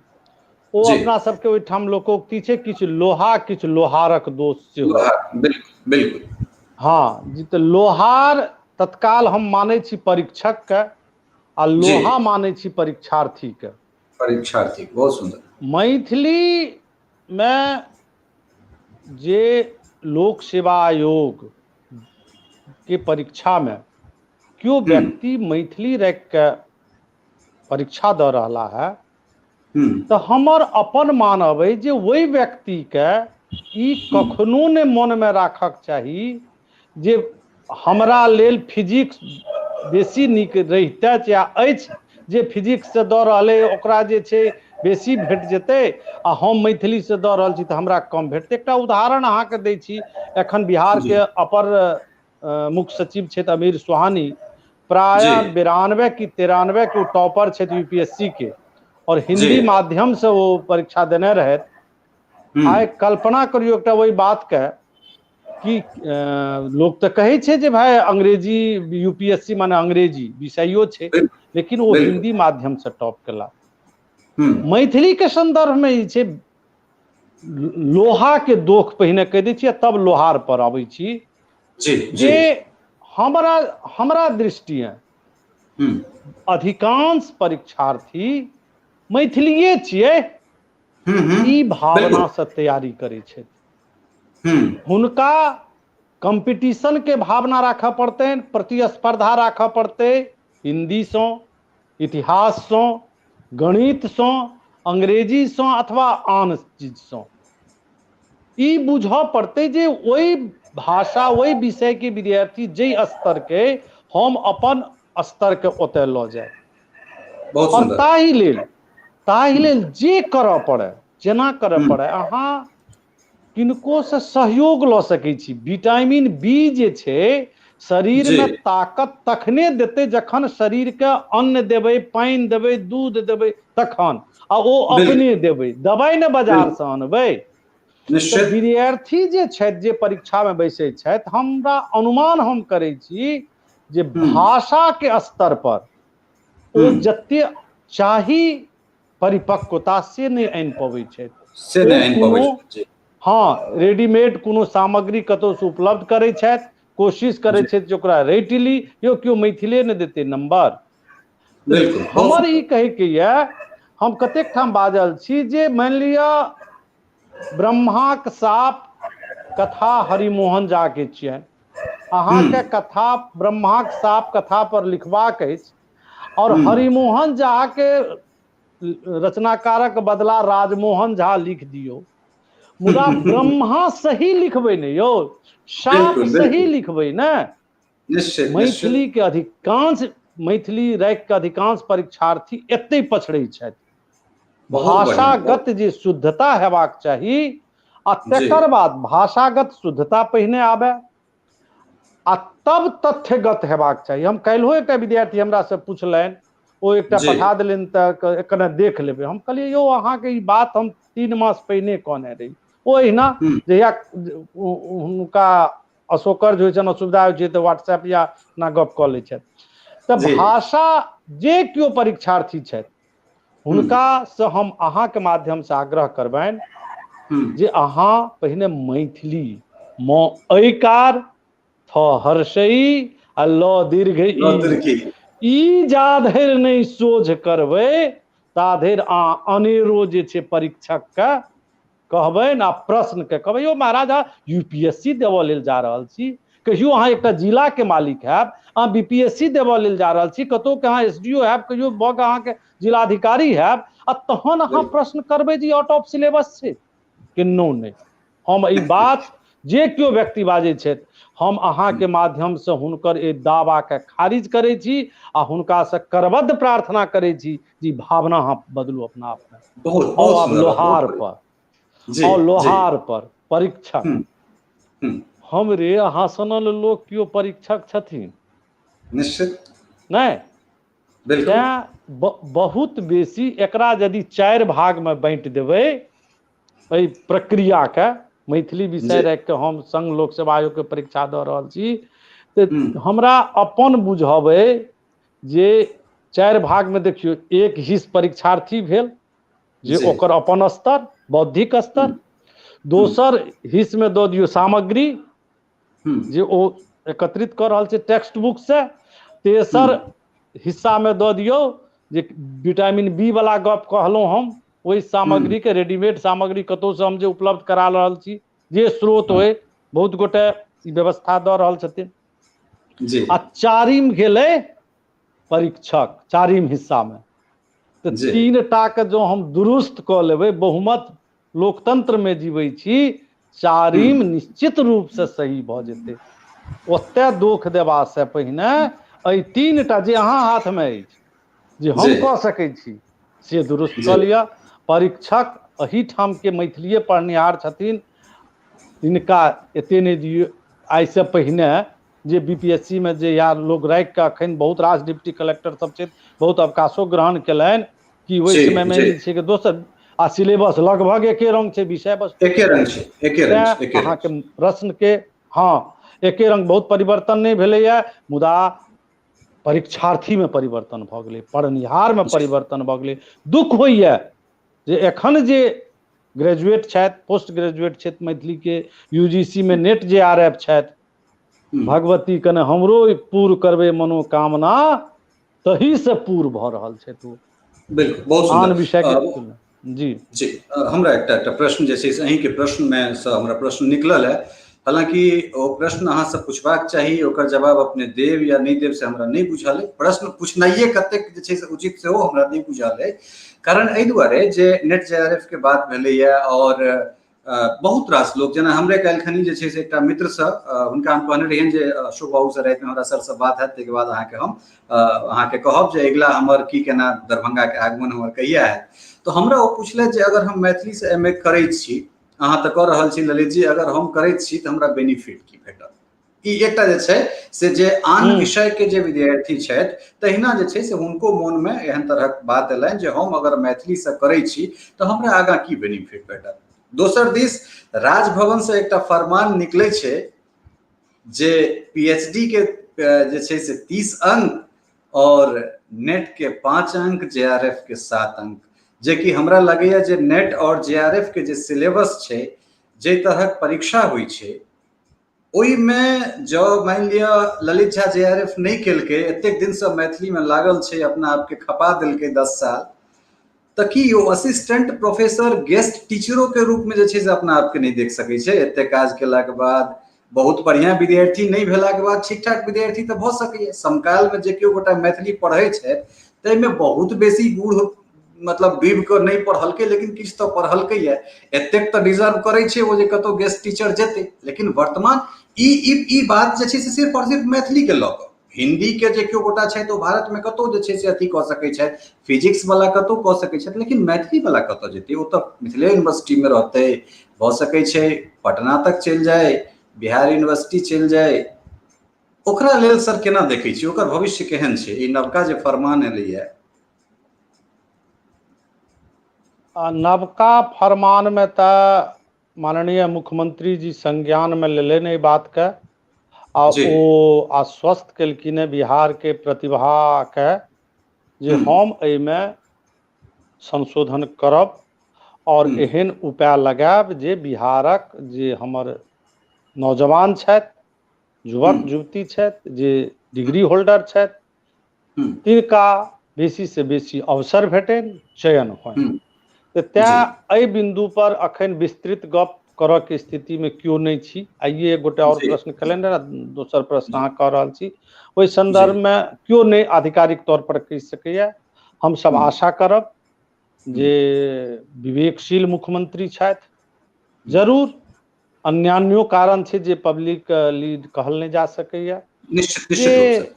ओ अपना सबके ओहिठाम लोकोक्ति छै, किछु लोहा किछु लोहारक दोष सेहो। बिल्कुल। हँ जी, तऽ लोहार तत्काल हम मानै छी परीक्षकके आ लोहा मानै छी परीक्षार्थीके। परीक्षार्थी, बहुत सुंदर। मैथिली में जे लोक सेवा आयोग के परीक्षा में केओ व्यक्ति मैथिली राखि के परीक्षा दऽ रहला है, तऽ हमर अपन मानब अइ जे ओहि व्यक्तिके ई कखनो नहि मनमे राखक चाही जे हमरा लेल फिजिक्स बेसी नीक रहिते या अछि, जे फिजिक्ससँ दऽ रहलै ओकरा जे छै बेसी भेट जेतै आ हम मैथिलीसँ दऽ रहल छी तऽ हमरा कम भेटतै। एकटा उदाहरण अहाँके दै छी। एखन बिहारके अपर मुख्य सचिव छथि अमीर सुहानी, प्रायः 92 कि 93 के ओ टॉपर छथि यूपीएससी के और हिंदी माध्यमसँ ओ परीक्षा देने रहथि। आइ कल्पना करियौ एकटा ओहि बातके कि लोक तऽ कहै छै जे भाय अंग्रेजी यूपीएससी माने अंग्रेजी विषयो छै, लेकिन ओ हिंदी माध्यमसँ टॉप केला। मैथिली के संदर्भ में ई छै, लोहा के दोख पहिने कहि दै छी तब लोहार पर अबै छी। जे हमरा हमरा दृष्टिए अधिकांश परीक्षार्थी मैथिलीए छियै, ई भावना से तैयारी करै छथि। हुनका कंपटीशन के भावना राखऽ पड़तनि, प्रतिस्पर्धा राखऽ पड़तै हिन्दीसँ, इतिहाससँ, गणितसँ, अंग्रेजीसँ अथवा आन चीजसँ। ई बुझऽ पड़तै जे ओहि भाषा ओहि विषयके विद्यार्थी जाहि स्तरके, हम अपन स्तरके ओतय लऽ जाय। बहुत आओर सुन्दर। ताहि लेल जे करऽ पड़ै, जेना करऽ पड़ै, अहाँ किनको से सहयोग लऽ सकै छी। विटामिन बी जे छै शरीरमे ताकत तखने देतै जखन शरीरके अन्न देबै, पानि देबै, दूध देबै तखन, आ ओ अपने देबै, दबाइ ने बाजारसँ अनबै। तऽ विद्यार्थी जे छथि, जे परीक्षामे बैसै छथि, हमरा अनुमान हम करै छी जे भाषाके स्तर पर ओ जते चाही परिपक्वता से नहि आनि पबै छथि। से ओ नहि आनि पबै कोनो छथि। हँ, रेडीमेड कोनो सामग्री कतहुसँ उपलब्ध करै छथि, कोशिश करै छथि जे ओकरा रटि ली। यौ, केओ मैथिले नहि देतै नम्बर। बिल्कुल, बहुत हमर ई सुन्दर। कहैके यऽ, हम कतेक ठाम बाजल छी जे मानि लिअ ब्रह्माक साप कथा हरिमोहन झा के छियनि। अहाँके कथा ब्रह्माक साप कथा पर लिखबाक अछि और हरिमोहन झा के रचनाकारक बदला राजमोहन झा लिख दियौ, मुदा ब्रह्मा सही लिखबै ने यौ, साप सही लिखबै ने। निश्चित निश्चित। मैथिली के अधिकांश, मैथिली राखि के अधिकांश परीक्षार्थी एते पछड़ै छथि। बहुत बढ़िया। भाषागत जे शुद्धता हेबाक चाही आ तकर बाद भाषागत शुद्धता पहिने आबे आ तब तथ्यगत हेबाक चाही। हम काल्हिओ एकटा विद्यार्थी हमरा से पुछलनि, ओ एकटा पठा देलनि तऽ कने देख लेबै। हम कहलियै, यौ, अहाँके ई बात हम 3 मास पहिने कहने रही। ओ अहिना जहिया हुनका असौकर्य होइ छनि, असुविधा होइ छै, तऽ व्हाट्सएप या ना गप कऽ लै छथि। तऽ भाषा जे केओ परीक्षार्थी छथि, हुनकासँ हम अहाँके माध्यमसँ आग्रह करबनि जे अहाँ पहिने मैथिली म ऐकार थ हर्षई आ ल दीर्घ ल ई दीर्घी। ई जा धरि नहि सोझ करबै ता धरि अहाँ अनेरो जे छै परीक्षकके कहबनि आ प्रश्नके कहबै, यौ महाराज, अहाँ यूपीएससी देबऽ लेल जा रहल छी, कहियो अहाँ एकटा जिलाके मालिक हैब, अहाँ बीपीएससी देबऽ लेल जा रहल छी, कतहु के अहाँ एसडीओ हैब, कहियो भऽ कऽ अहाँके जिलाधिकारी हैब, आ तहन अहाँ प्रश्न करबै जे आउट ऑफ सिलेबस छै। किन्नौ नहि। हम ई बात जे केओ व्यक्ति बाजै छथि, हम अहाँके माध्यमसँ हुनकर एहि दावाके खारिज करै छी आ हुनकासँ करबद्ध प्रार्थना करै छी जे ई भावना अहाँ बदलू अपना आपमे। बहुत आउ बहुत आब सुन्दर बात, बहुत लोहार बढ़िया। पर। आउ लोहार पर, परीक्षक। हमरे अहाँ सनल लोक केओ परीक्षक छथिन? निश्चित। नहि। बिल्कुल। तेँ बहुत बेसी एकरा यदि चारि भागमे बाँटि देबै एहि प्रक्रियाके, मैथिली विषय राखि कऽ हम संघ लोक सेवा आयोगके परीक्षा दऽ रहल छी, तऽ हमरा अपन बुझबै जे चारि भागमे देखियौ, एक हिस्स परीक्षार्थी भेल जे ओकर अपन स्तर, बौद्धिक स्तर। दोसर हिस्समे दऽ दियौ सामग्री जे ओ एकत्रित कऽ रहल छै टेक्स्ट बुक से। तेसर हिस्सामे दऽ दियौ जे विटामिन बी वाला गप कहलहुँ हम, ओहि सामग्रीके रेडीमेड सामग्री कतहुसँ हम जे उपलब्ध करा रहल छी, जे स्रोत होइ, बहुत गोटे ई व्यवस्था दऽ रहल छथिन। आ चारिम गेलै परीक्षक, चारिम हिस्सामे। तऽ तीन टाके जँ हम दुरुस्त कऽ लेबै, बहुमत लोकतंत्रमे जीबै छी, चारिम निश्चित रूपसँ सही भऽ जेतै। ओतय दोख देबासँ पहिने एहि तीन टा जे अहाँ हाथमे अछि, जे हम कऽ सकै छी, से दुरुस्त कऽ लिअ। परीक्षक एहिठामके मैथिलीए पढ़निहार छथिन, तिनका एते नहि दियौ। आइसँ पहिने जे बीपीएससी मे जे या लोक राखि कऽ एखन बहुत रास डिप्टी कलेक्टर सब छथि, बहुत अवकाशो ग्रहण केलनि कि ओहि समयमे जे छै कि दोसर आ सिलेबस लगभग एके रंग छै, विषय वस्तु। एके रंग छै, एके रंग तेँ छै, एके रंग अहाँके छै। प्रश्नके, हँ, एके रंग, बहुत परिवर्तन नहि भेलैए, मुदा परीक्षार्थीमे परिवर्तन भऽ गेलै, पढ़निहारमे परिवर्तन भऽ गेलै। दुःख होइए जे एखन जे ग्रेजुएट छथि, पोस्ट ग्रेजुएट छथि मैथिली के, यूजीसी में नेट जे आर एफ छथि। भगवती कने हमरो पूर करबै मनोकामना, तही से पूर भऽ रहल छथि ओ। बिल्कुल, बहुत आन सुंदर। विषय के जी जी। हमरा एकटा एकटा प्रश्न जे छै से अहीँके प्रश्नमे सँ हमरा प्रश्न निकलल है। हालांकि ओ प्रश्न अहाँसँ पूछबाक चाही, ओकर जवाब अपने देब या नहि देब से हमरा नहि बुझल अइ। प्रश्न पूछनाइए कतेक जे छै से उचित सेहो हमरा नहि बुझल अइ, कारण एहि दुआरे जे नेट जे आर एफ के बात भेलैए और बहुत रास लोक, जेना हमरे काल्हिखनी जे छै से एकटा मित्रसँ, हुनका हम कहने रहियनि जे अशोक बाबूसँ रातिमे हमरा सरसँ बात हैत, ताहिके बाद अहाँके हम अहाँके कहब जे अगिला हमर की केना दरभंगाके आगमन हमर कहिया हैत। तऽ हमरा ओ पुछलथि जे अगर हम मैथिलीसँ एम ए करैत छी, अहाँ तऽ कऽ रहल छी ललित जी, अगर हम करैत छी तऽ हमरा बेनिफिट की भेटत? ई एकटा जे छै से जे आन विषय के जे विद्यार्थी छथि तहिना जे छै से हुनको मोन मे एहन तरहक बात एलनि जे हम अगर मैथिली से करै छी तऽ हमरा आगाँ की बेनिफिट भेटत। दोसर दिस राजभवन से एकटा फरमान निकलै छै जे पीएचडी के जे छै से 30 अंक और नेट के 5 अंक, जेआरएफ के 7 अंक, जे कि हमरा लगैया जे नेट और जेआरएफ के जे सिलेबस छै, जाहि तरहक परीक्षा होइ छै, ओहिमे जँ मानि लिअ ललित झा जे आर एफ नहि केलकै, एतेक दिनसँ मैथिलीमे लागल छै, अपना आपके खपा देलकै 10 साल, तऽ की ओ असिस्टेंट प्रोफेसर गेस्ट टीचरो के रूपमे जे छै से अपना आपके नहि देख सकै छै? एतेक काज केलाके बाद बहुत बढ़िआँ विद्यार्थी नहि भेलाके बाद ठीक ठाक विद्यार्थी तऽ भऽ सकैए। समकालमे जे केओ गोटा मैथिली पढ़ै छथि ताहिमे बहुत बेसी गूढ़ मतलब डूबि कऽ नहि पढ़लकै, लेकिन किछु तऽ पढ़लकै या, एतेक तऽ डिजर्व करै छै ओ जे कतहु गेस्ट टीचर जेतै। लेकिन वर्तमान ई ई ई बात जे छै से सिर्फ आओर सिर्फ मैथिलीके लऽ कऽ, हिन्दीके जे केओ गोटा छथि ओ भारतमे कतहु जे छै से अथी कऽ सकै छथि, फिजिक्स वाला कतहु कऽ सकै छथि, लेकिन मैथिली वाला कतऽ जेतै? ओ तऽ मिथिले यूनिवर्सिटीमे रहतै, भऽ सकै छै पटना तक चलि जाय, बिहार यूनिवर्सिटी चलि जाय। ओकरा लेल सर केना देखै छियै, ओकर भविष्य केहन छै ई नवका जे फरमान एलैया? नवका फरमान में तऽ माननीय मुख्यमंत्री जी संज्ञान में लेलनि एहि बात के आ ओ आश्वस्त केलखिन हेँ बिहार के प्रतिभा के जे हम एहिमे संशोधन करब और एहन उपाय लगायब जे बिहारक जे हमर नौजवान छथि, युवक युवती छथि, जे डिग्री होल्डर छथि, तिनका बेसी से बेसी अवसर भेटनि, चयन होइन। तऽ तैँ एहि बिन्दु पर अखन विस्तृत गप करऽ के स्थितिमे केओ नहि छी। आइए एक गोटे आओर प्रश्न केलनि रहए, दोसर प्रश्न अहाँ कऽ रहल छी, ओहि सन्दर्भमे केओ नहि आधिकारिक तौर पर कहि सकैए। हमसब आशा करब जे विवेकशील मुख्यमंत्री छथि, जरूर अन्यान्यो कारण छै जे पब्लिकली कहल नहि जा सकैए, निश्चित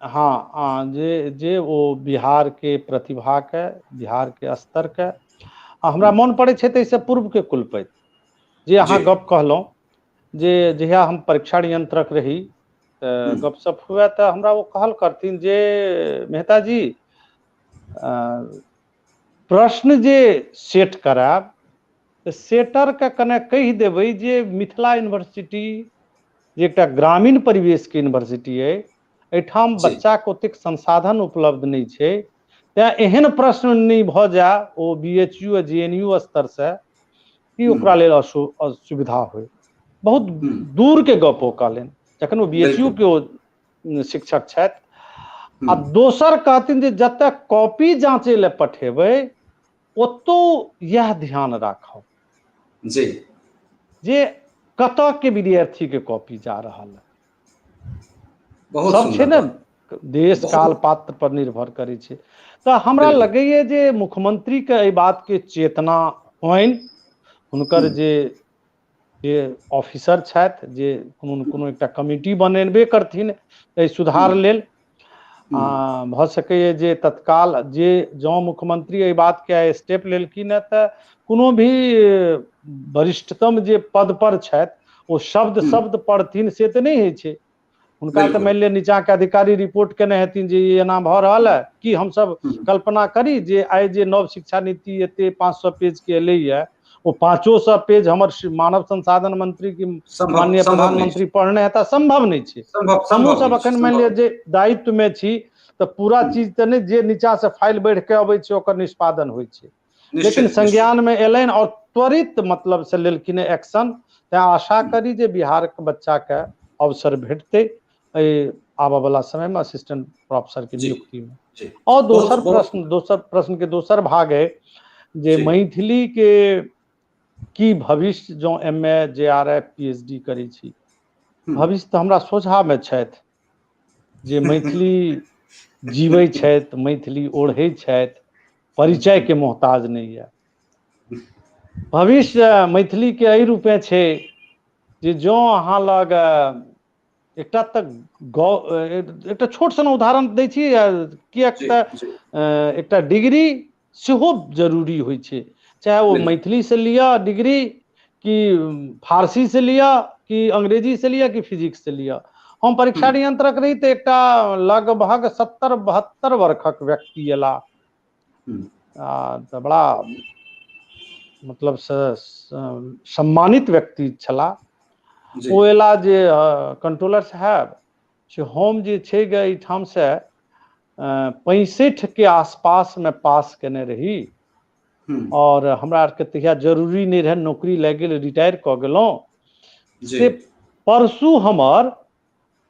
हँ, जे जे ओ बिहारके प्रतिभाके, बिहारके स्तरके। आ हमरा मोन पड़ै छै ताहिसँ पूर्वके कुलपति जे अहाँ गप कहलहुँ जे जहिया हम परीक्षा नियंत्रक रही तऽ गपशप हुए तऽ हमरा ओ कहल करथिन जे मेहता जी प्रश्न जे सेट करायब तऽ सेटरके कने कहि देबै जे मिथिला यूनिवर्सिटी जे एकटा ग्रामीण परिवेशके यूनिवर्सिटी अइ, एहिठाम बच्चाके ओतेक संसाधन उपलब्ध नहि छै, तेँ एहन प्रश्न नहि भऽ जाय ओ बी एच यू आ जे एन यू स्तरसँ कि ओकरा लेल असुविधा होइ। बहुत दूरके गप ओ कहलनि जखन ओ बी एच यू के ओ शिक्षक छथि। आ दोसर कहथिन जे जतऽ कॉपी जाँचै लए पठेबै ओतौ इएह ध्यान राखब जी जे कतऽ के विद्यार्थी के कॉपी जा रहल है। बहुत सब छै ने, देश काल पात्र पर निर्भर करै छै। तऽ हमरा लगैए जे मुख्यमंत्री के एहि बात के चेतना होइन, हुनकर जे जे ऑफिसर छथि जे कोनो ने कोनो एकटा कमिटी बनेबे करथिन एहि सुधार लेल। भऽ सकैए जे तत्काल जे जँ मुख्यमंत्री एहि बातके स्टेप लेलखिन हेँ तऽ कोनो भी वरिष्ठतम जे पद पर छथि ओ शब्द शब्द पढ़थिन से तऽ नहि होइ छै। हुनका तऽ मानि लिअ नीचाँके अधिकारी रिपोर्ट केने हेथिन जे ई एना भऽ रहल है। की हमसब कल्पना करी जे आइ जे नव शिक्षा नीति एते 500 पेज के एलैया ओ 500 पेज हमर मानव संसाधन मंत्री की माननीय प्रधानमंत्री पढ़ने हेता? संभव नहि छै। हमहूँ सब अखन मानि लिअ जे दायित्व मे छी तऽ पूरा चीज तऽ नहि, जे नीचा से फाइल बढ़ि के अबै छै ओकर निष्पादन होइ छै। लेकिन संज्ञान में एलनि और त्वरित मतलब से लेलखिन एक्शन। तैं आशा करी जे बिहार के बच्चा के अवसर भेटतै एहि आबऽ वाला समय में असिस्टेंट प्रोफेसर के नियुक्ति में। और दोसर प्रश्न, दोसर प्रश्न के दोसर भाग है जे मैथिली के की भविष्य, जो M A J R F P H D करै छी, भविष्य तऽ हमरा सोझा में छथि जे मैथिली जीबै छथि, मैथिली ओढ़ै छथि, परिचय के मोहताज नहीं है। भविष्य मैथिली के एहि रूपे छै जे जँ अहाँ लग एकटा तऽ एकटा छोट सन उदाहरण दै छी, किएक तऽ एकटा डिग्री सेहो जरूरी होइ छै, चाहे ओ मैथिली से लिअ डिग्री कि फारसी से लिअ कि अंग्रेजी से लिअ कि फिजिक्स से लिअ। हम परीक्षा नियंत्रक रही तऽ एकटा लगभग 70-72 वर्षक व्यक्ति अयला, तऽ बड़ा मतलब सम्मानित व्यक्ति छलाह। ओ अयला जे कंट्रोलर साहब से हम जे छै गे एहिठाम से 65 के आसपास में पास केने रही और हमरा आरके तहिया जरूरी नहीं रहे, नौकरी लागि गेल, रिटायर कऽ गेलहुँ। से परसू हमर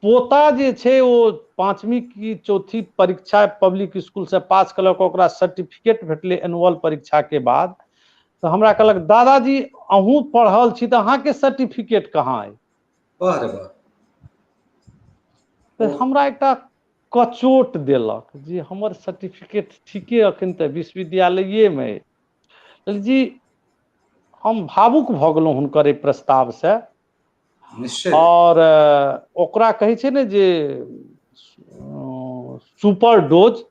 पोता जे छै ओ 5वीं की 4थी परीक्षा पब्लिक स्कूल से पास केलक, ओकरा सर्टिफिकेट भेटलै एनुअल परीक्षा के बाद। तऽ हमरा कहलक दादाजी अहूँ पढ़ल छी तऽ अहाँके सर्टिफिकेट कहाँ अइ? तऽ हमरा एकटा कचोट देलक जे हमर सर्टिफिकेट ठीके अखन तऽ विश्वविद्यालयेमे अइ। जी हम भावुक भऽ गेलहुँ हुनकर एहि प्रस्तावसँ। और ओकरा कहै छै ने जे सुपर डोज।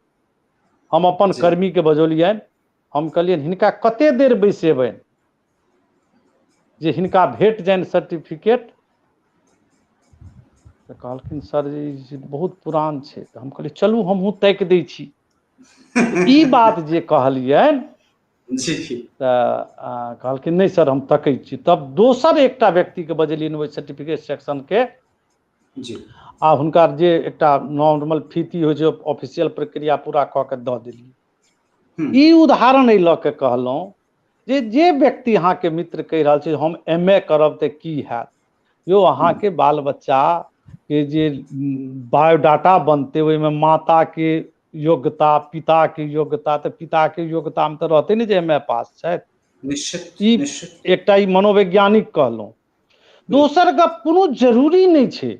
हम अपन कर्मी के बजौलियनि, हम कहलियनि हिनका कते देर बैसेबनि जे हिनका भेट जानि सर्टिफिकेट। तऽ कहलखिन सर जी बहुत पुरान छै। तऽ हम कहलियै चलू हमहूँ ताकि दै छी। ई बात जे कहलियनि तऽ कहलखिन नहि सर हम तकै छी। तब दोसर एकटा व्यक्तिके बजेलियनि ओहि सर्टिफिकेट सेक्शनके आ हुनका जे एकटा नॉर्मल फीती होइ छै ऑफिशियल प्रक्रिया पूरा कऽ के दऽ देलियै। ई उदाहरण एहि लऽ के कहलहुँ जे जे व्यक्ति अहाँके मित्र कहि रहल छै हम एम ए करब तऽ की हैत, यौ अहाँके बाल बच्चा के जे बायोडाटा बनतै ओहिमे माता के योग्यता, पिता के योग्यता, तऽ पिता के योग्यता में तऽ रहतै ने जे एम ए पास छथि। निश्चित। ई एकटा ई मनोवैज्ञानिक कहलहुँ। दोसर गप, कोनो जरूरी नहि छै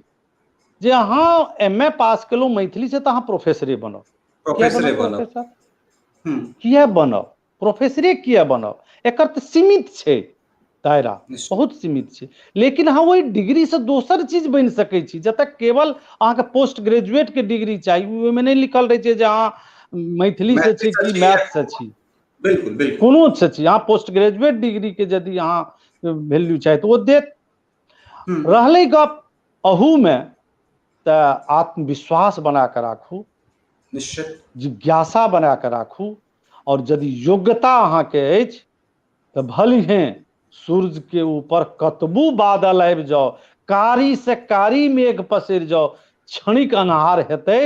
जे अहाँ एम ए पास केलहुँ मैथिली से तऽ अहाँ प्रोफेसरे बनब। प्रोफेसरे बनब किया बनब? प्रोफेसरे किया बनब? एकर तऽ सीमित छै दायरा, बहुत सीमित छै। लेकिन अहाँ ओहि डिग्री से दोसर चीज बनि सकै छी, जतऽ केवल अहाँके पोस्ट ग्रेजुएट के डिग्री चाही, ओहिमे नहि लिखल रहै छै जे अहाँ मैथिली से छी कि मैथ से छी। बिल्कुल बिल्कुल कोनो से छी, अहाँ पोस्ट ग्रेजुएट डिग्री के यदि अहाँ वैल्यू चाही तऽ ओ देत। रहलै गप अहूमे तऽ आत्मविश्वास बना कऽ राखू, निश्चित जिज्ञासा बना कऽ राखू, और यदि योग्यता अहाँके अछि तऽ भलिहें सूर्य के ऊपर कतबू बादल आबि जाओ, कारी से कारी मेघ पसरि जाओ, क्षणिक अन्हार हेतै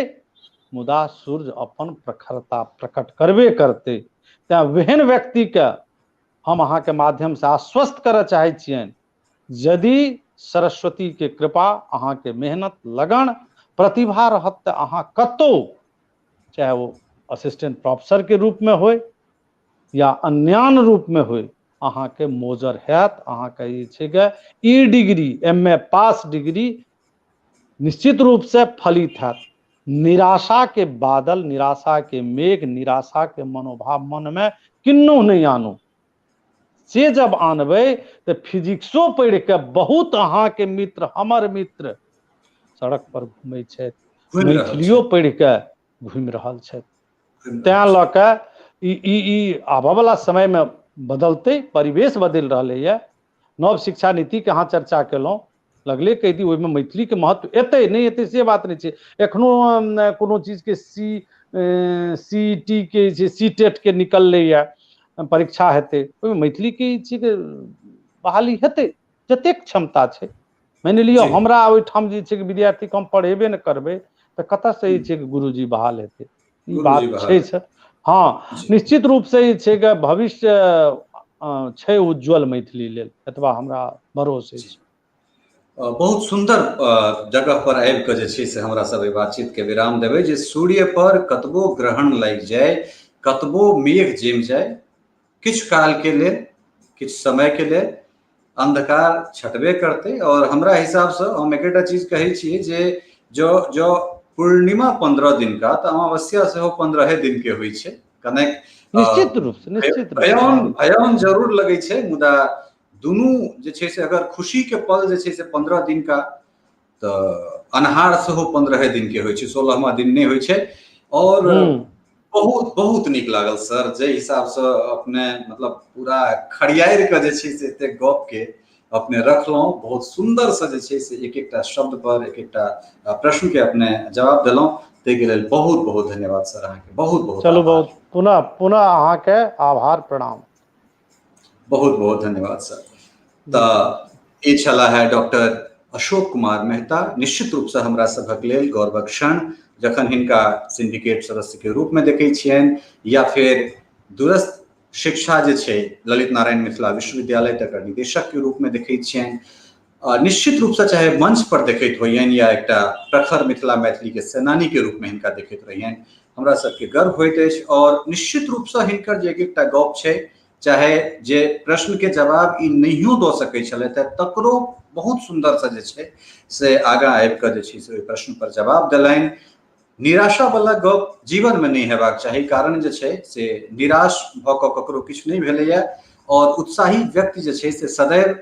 मुदा सूर्य अपन प्रखरता प्रकट करबे करतै। तैं वेहन व्यक्तिके हम अहाँके माध्यमसँ आश्वस्त करऽ चाहै छियनि, यदि सरस्वती के कृपा, अहाँके मेहनत, लगन, प्रतिभा रहत तऽ अहाँ कतौ, चाहे वो असिस्टेंट प्रोफेसर के रूप में होय या अन्यान्य रूप में होय, अहाँके मोजर हैत। अहाँके जे छै के ई degree, M A pass degree निश्चित रूप से फलित हैत। निराशा के बादल, निराशा के मेघ, निराशा के मनोभाव मन में किन्नू नहीं आनू। से जब आनबै तऽ फिजिक्सो पढ़ि के बहुत अहाँके मित्र, हमर मित्र सड़क पर घूमै छथि, मैथिलियो पढ़ि के घूमि रहल छथि। तैं लऽ के ई ई ई आबऽवला समयमे बदलतै, परिवेश बदलि रहलैए। नव शिक्षा नीतिके अहाँ चर्चा केलहुँ, लगले कहि दी ओहिमे मैथिलीके महत्व एतै नहि एतै से बात नहि छै। एखनो कोनो चीजके सी टी के छै, सी टेट के निकललैए परीक्षा हेतै, ओहिमे मैथिलीके ई चीजके बहाली हेतै जतेक क्षमता छै। मानि लिअ हमरा ओहिठाम जे छै विद्यार्थीके हम पढ़ेबे नहि करबै तऽ कतऽसँ जे छै गुरुजी बहाल हेतै? ई बात छै सर। हँ, निश्चित रूपसँ ई छै कि भविष्य छै उज्जवल मैथिली लेल, एतबा हमरा भरोस अछि। बहुत सुन्दर जगह पर आबि कऽ जे छै से हमरा सब एहि बातचीत के विराम देबै जे सूर्य पर कतबो ग्रहण लागि जाय, कतबो मेघ जमि जाय, किछु काल के लेल, किछु समय के लेल अंधकार छटबे करतै। और हमरा हिसाबसँ हम एकेटा चीज कहै छियै जे जो जो पूर्णिमा 15 दिन का, तऽ अमावस्या सेहो 15 दिन के होइ छै। कनेक निश्चित रूप से, निश्चित रूप भयाउन भयाउन जरूर लगै छै, मुदा दुनू जे छै से अगर खुशी के पल जे छै से 15 दिन का, तऽ अन्हार सेहो 15 दिन के होइ छै, 16वां दिन नहि होइ छै। और बहुत बहुत नीक लागल सर, जे हिसाबसँ अपने मतलब पूरा खरियारि कऽ जे छै से एते गप के अपने रखलहुँ, बहुत सुन्दरसँ जे छै से एक एकटा शब्द पर एक एकटा प्रश्न के अपने जवाब देलहुँ, ताहिके लेल बहुत बहुत धन्यवाद सर अहाँके, बहुत बहुत। चलू, बहुत पुनः पुनः अहाँके आभार, प्रणाम। बहुत बहुत धन्यवाद सर। तऽ ई छला है डॉक्टर अशोक कुमार मेहता। निश्चित रूपसँ हमरा सभक लेल गौरवक क्षण जखन हिनका सिंडिकेट सदस्य के रूप में देखै छियनि, या फिर दूरस्थ शिक्षा जे छै ललित नारायण मिथिला विश्वविद्यालय तकर निदेशक के रूप में देखै छियनि। निश्चित रूपसँ चाहे मंच पर देखैत होइयनि या एकटा प्रखर मिथिला मैथिली के सेनानी के रूप में हिनका देखैत रहियनि, हमरा सबके गर्व होइत अछि। और निश्चित रूपसँ हिनकर जे एक एकटा गप छै, चाहे जे प्रश्न के जवाब ई नहियो दऽ सकै छलथि, तकरो बहुत सुन्दरसँ जे छै से आगाँ आबि कऽ जे छै से ओहि प्रश्न पर जवाब देलनि। निराशा वाला गप जीवन में नहीं हेबाक चाही, कारण जे छै से निराश भऽ कऽ ककरो किछु नहि भेलैया, और उत्साही व्यक्ति जे छै से सदैव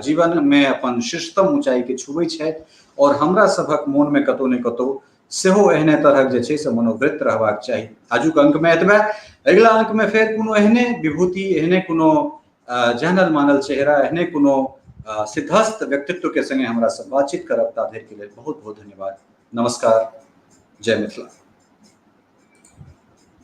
जीवन में अपन शीर्षतम ऊंचाई के छुबै छथि। और हमरा सभक मोन में कतौ ने कतौ सेहो एहने तरहक जे छै से मनोवृत्त रहबाक चाही। आजुक अंक में एतबे, अगिला अंक में फेर कोनो एहने विभूति, एहने कोनो जानल मानल चेहरा, एहने कोनो सिद्धस्थ व्यक्तित्व के संगे हमरा सब बातचीत करब। ता धरि के लेल बहुत बहुत धन्यवाद, नमस्कार, जय मिथिला।